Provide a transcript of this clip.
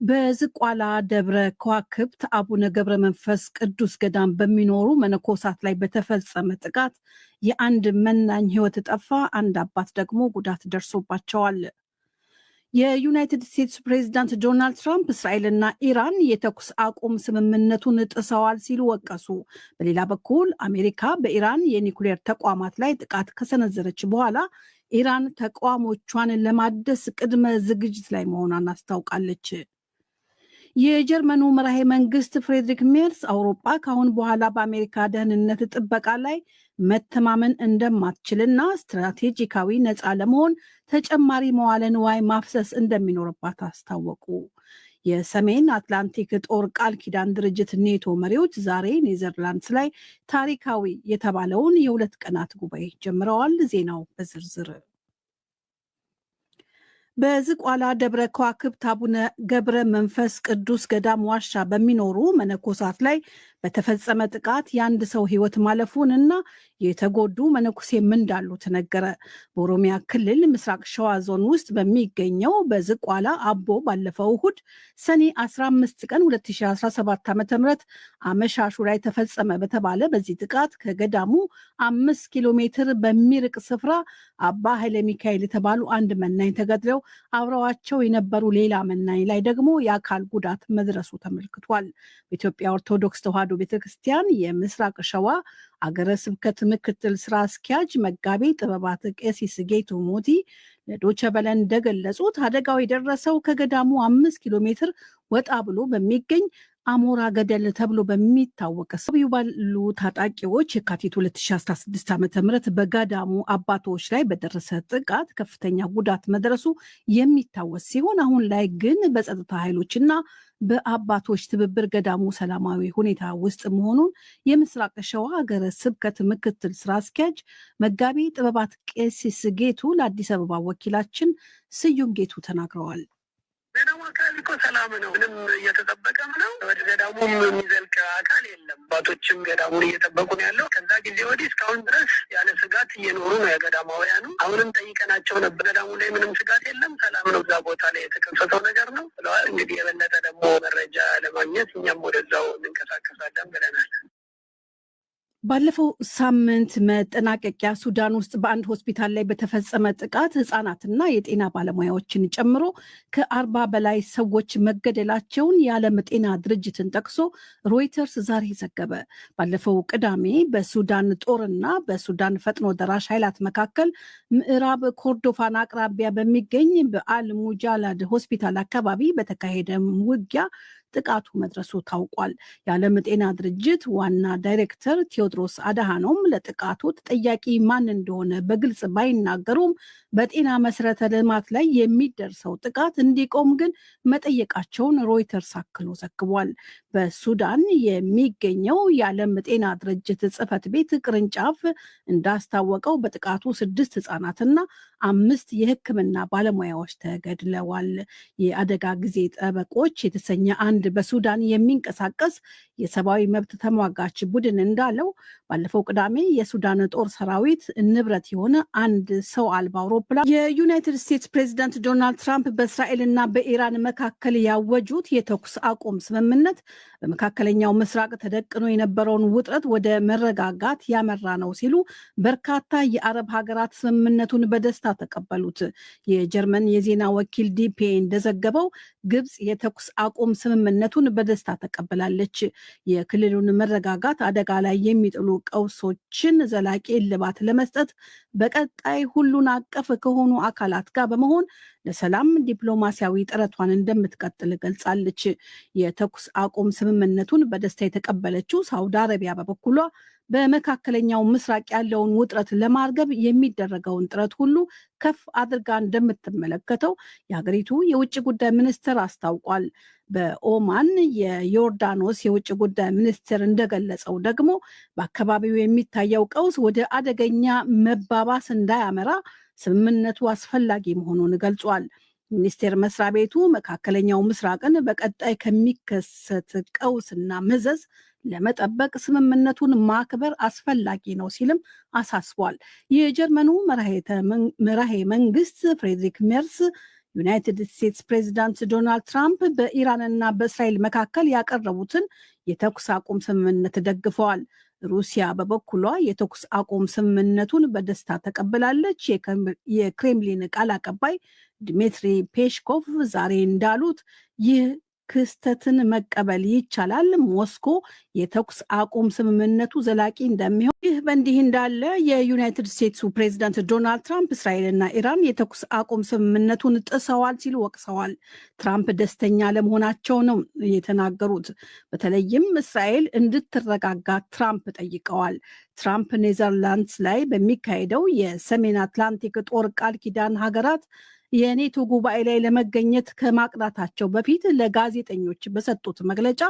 በዝቋላ ደብረ ከዋክብት አቡነ ገብረ መንፈስ ቅዱስ ገዳም በሚኖሩ መነኮሳት ላይ በተፈጸመ ጥቃት የአንድ መናኝ ሕይወት ጠፋ፣ አንድ አባት ደግሞ ጉዳት ደርሶባቸዋል። የዩናይትድ ስቴትስ ፕሬዚዳንት ዶናልድ ትራምፕ እስራኤልና ኢራን የተኩስ አቁም ስምምነቱን ጥሰዋል ሲሉ ወቀሱ። በሌላ በኩል አሜሪካ በኢራን የኒውክሌር ተቋማት ላይ ጥቃት ከሰነዘረች በኋላ ኢራን ተቋሞቿን ለማደስ ቅድመ ዝግጅት ላይ መሆኗን አስታውቃለች። የጀርመኑ መራሄ መንግስት ፍሬድሪክ ሜርስ አውሮፓ ከአሁን በኋላ በአሜሪካ ደህንነት ጥበቃ ላይ መተማመን እንደማትችልና ስትራቴጂካዊ ነፃ ለመሆን ተጨማሪ መዋለ ንዋይ ማፍሰስ እንደሚኖርባት አስታወቁ። የሰሜን አትላንቲክ ጦር ቃል ኪዳን ድርጅት ኔቶ መሪዎች ዛሬ ኔዘርላንድስ ላይ ታሪካዊ የተባለውን የ2 ቀናት ጉባኤ ጀምረዋል። ዜናው በዝርዝር። በዝቋላ ደብረ ከዋክብት አቡነ ገብረ መንፈስ ቅዱስ ገዳም ዋሻ በሚኖሩ መነኮሳት ላይ በተፈጸመ ጥቃት የአንድ ሰው ሕይወት ማለፉን እና የተጎዱ መነኩሴም እንዳሉ ተነገረ። በኦሮሚያ ክልል ምስራቅ ሸዋ ዞን ውስጥ በሚገኘው በዝቋላ አቦ ባለፈው እሁድ ሰኔ 15 ቀን 2017 ዓ.ም አመሻሹ ላይ ተፈጸመ በተባለ በዚህ ጥቃት ከገዳሙ 5 ኪሎ ሜትር በሚርቅ ስፍራ አባ ኃይለ ሚካኤል የተባሉ አንድ መናኝ ተገድለው አብረዋቸው የነበሩ ሌላ መናኝ ላይ ደግሞ የአካል ጉዳት መድረሱ ተመልክቷል። በኢትዮጵያ ኦርቶዶክስ ተዋሕዶ ቤተክርስቲያን የምስራቅ ሸዋ አገረ ስብከት ምክትል ስራ አስኪያጅ መጋቤ ጥበባት ቀሲስ ጌቱ ሞቲ ለዶቸ ቨለ እንደገለጹት አደጋው የደረሰው ከገዳሙ 5 ኪሎ ሜትር ወጣ ብሎ በሚገኝ አሞራ ገደል ተብሎ በሚታወቅ ሰው ባሉ ታጣቂዎች የካቲት 2016 ዓ.ም በገዳሙ አባቶች ላይ በደረሰ ጥቃት ከፍተኛ ጉዳት መድረሱ የሚታወስ ሲሆን፣ አሁን ላይ ግን በጸጥታ ኃይሎች እና በአባቶች ትብብር ገዳሙ ሰላማዊ ሁኔታ ውስጥ መሆኑን የምስራቅ ሸዋ ሀገረ ስብከት ምክትል ስራ አስኪያጅ መጋቢ ጥበባት ቀሲስ ጌቱ ለአዲስ አበባ ወኪላችን ስዩም ጌቱ ተናግረዋል። ገዳሙ አካባቢ እኮ ሰላም ነው። ምንም እየተጠበቀም ነው። ወደ ገዳሙም የሚዘልቅ አካል የለም። አባቶችም ገዳሙን እየጠበቁ ነው ያለው። ከዛ ጊዜ ወዲህ እስካሁን ድረስ ያለ ስጋት እየኖሩ ነው የገዳማውያኑ። አሁንም ጠይቀናቸው ነበር። ገዳሙ ላይ ምንም ስጋት የለም፣ ሰላም ነው። እዛ ቦታ ላይ የተከሰተው ነገር ነው ብለዋል። እንግዲህ የበለጠ ደግሞ መረጃ ለማግኘት እኛም ወደዛው እንንቀሳቀሳለን ብለናል። ባለፈው ሳምንት መጠናቀቂያ ሱዳን ውስጥ በአንድ ሆስፒታል ላይ በተፈጸመ ጥቃት ህጻናትና የጤና ባለሙያዎችን ጨምሮ ከ40 በላይ ሰዎች መገደላቸውን የዓለም ጤና ድርጅትን ጠቅሶ ሮይተርስ ዛሬ ዘገበ። ባለፈው ቅዳሜ በሱዳን ጦርና በሱዳን ፈጥኖ ደራሽ ኃይላት መካከል ምዕራብ ኮርዶፋን አቅራቢያ በሚገኝ በአል ሙጃላድ ሆስፒታል አካባቢ በተካሄደ ውጊያ ጥቃቱ መድረሱ ታውቋል። የዓለም ጤና ድርጅት ዋና ዳይሬክተር ቴዎድሮስ አድሃኖም ለጥቃቱ ተጠያቂ ማን እንደሆነ በግልጽ ባይናገሩም በጤና መሰረተ ልማት ላይ የሚደርሰው ጥቃት እንዲቆም ግን መጠየቃቸውን ሮይተርስ አክሎ ዘግቧል። በሱዳን የሚገኘው የዓለም ጤና ድርጅት ጽሕፈት ቤት ቅርንጫፍ እንዳስታወቀው በጥቃቱ ስድስት ህጻናትና አምስት የሕክምና ባለሙያዎች ተገድለዋል። የአደጋ ጊዜ ጠበቆች የተሰኘ አንድ በሱዳን የሚንቀሳቀስ የሰብአዊ መብት ተሟጋች ቡድን እንዳለው ባለፈው ቅዳሜ የሱዳን ጦር ሰራዊት ንብረት የሆነ አንድ ሰው አልባ አውሮፕላን። የዩናይትድ ስቴትስ ፕሬዚዳንት ዶናልድ ትራምፕ በእስራኤልና በኢራን መካከል ያወጁት የተኩስ አቁም ስምምነት በመካከለኛው ምስራቅ ተደቅኖ የነበረውን ውጥረት ወደ መረጋጋት ያመራ ነው ሲሉ በርካታ የአረብ ሀገራት ስምምነቱን በደስታ ተቀበሉት። የጀርመን የዜና ወኪል ዲፒኤ እንደዘገበው ግብጽ የተኩስ አቁም ስምምነቱን በደስታ ተቀብላለች። የክልሉን መረጋጋት አደጋ ላይ የሚጥሉ ቀውሶችን ዘላቂ እልባት ለመስጠት በቀጣይ ሁሉን አቀፍ ከሆኑ አካላት ጋር በመሆን ለሰላም ዲፕሎማሲያዊ ጥረቷን እንደምትቀጥል ገልጻለች። የተኩስ አቁም ስምምነቱን በደስታ የተቀበለችው ሳውዲ አረቢያ በበኩሏ በመካከለኛው ምስራቅ ያለውን ውጥረት ለማርገብ የሚደረገውን ጥረት ሁሉ ከፍ አድርጋ እንደምትመለከተው የሀገሪቱ የውጭ ጉዳይ ሚኒስትር አስታውቋል። በኦማን የዮርዳኖስ የውጭ ጉዳይ ሚኒስትር እንደገለጸው ደግሞ በአካባቢው የሚታየው ቀውስ ወደ አደገኛ መባባስ እንዳያመራ ስምምነቱ አስፈላጊ መሆኑን ገልጿል። ሚኒስቴር መስሪያ ቤቱ መካከለኛው ምስራቅን በቀጣይ ከሚከሰት ቀውስና መዘዝ ለመጠበቅ ስምምነቱን ማክበር አስፈላጊ ነው ሲልም አሳስቧል። የጀርመኑ መራሄ መንግስት ፍሬድሪክ ሜርስ ዩናይትድ ስቴትስ ፕሬዚዳንት ዶናልድ ትራምፕ በኢራንና በእስራኤል መካከል ያቀረቡትን የተኩስ አቁም ስምምነት ደግፈዋል። ሩሲያ በበኩሏ የተኩስ አቁም ስምምነቱን በደስታ ተቀብላለች። የክሬምሊን ቃል አቀባይ ድሚትሪ ፔሽኮቭ ዛሬ እንዳሉት ይህ ክስተትን መቀበል ይቻላል። ሞስኮ የተኩስ አቁም ስምምነቱ ዘላቂ እንደሚሆን። ይህ በእንዲህ እንዳለ የዩናይትድ ስቴትሱ ፕሬዚዳንት ዶናልድ ትራምፕ እስራኤልና ኢራን የተኩስ አቁም ስምምነቱን ጥሰዋል ሲሉ ወቅሰዋል። ትራምፕ ደስተኛ አለመሆናቸው ነው የተናገሩት። በተለይም እስራኤል እንድትረጋጋ ትራምፕ ጠይቀዋል። ትራምፕ ኔዘርላንድስ ላይ በሚካሄደው የሰሜን አትላንቲክ ጦር ቃል ኪዳን ሀገራት የኔቶ ጉባኤ ላይ ለመገኘት ከማቅናታቸው በፊት ለጋዜጠኞች በሰጡት መግለጫ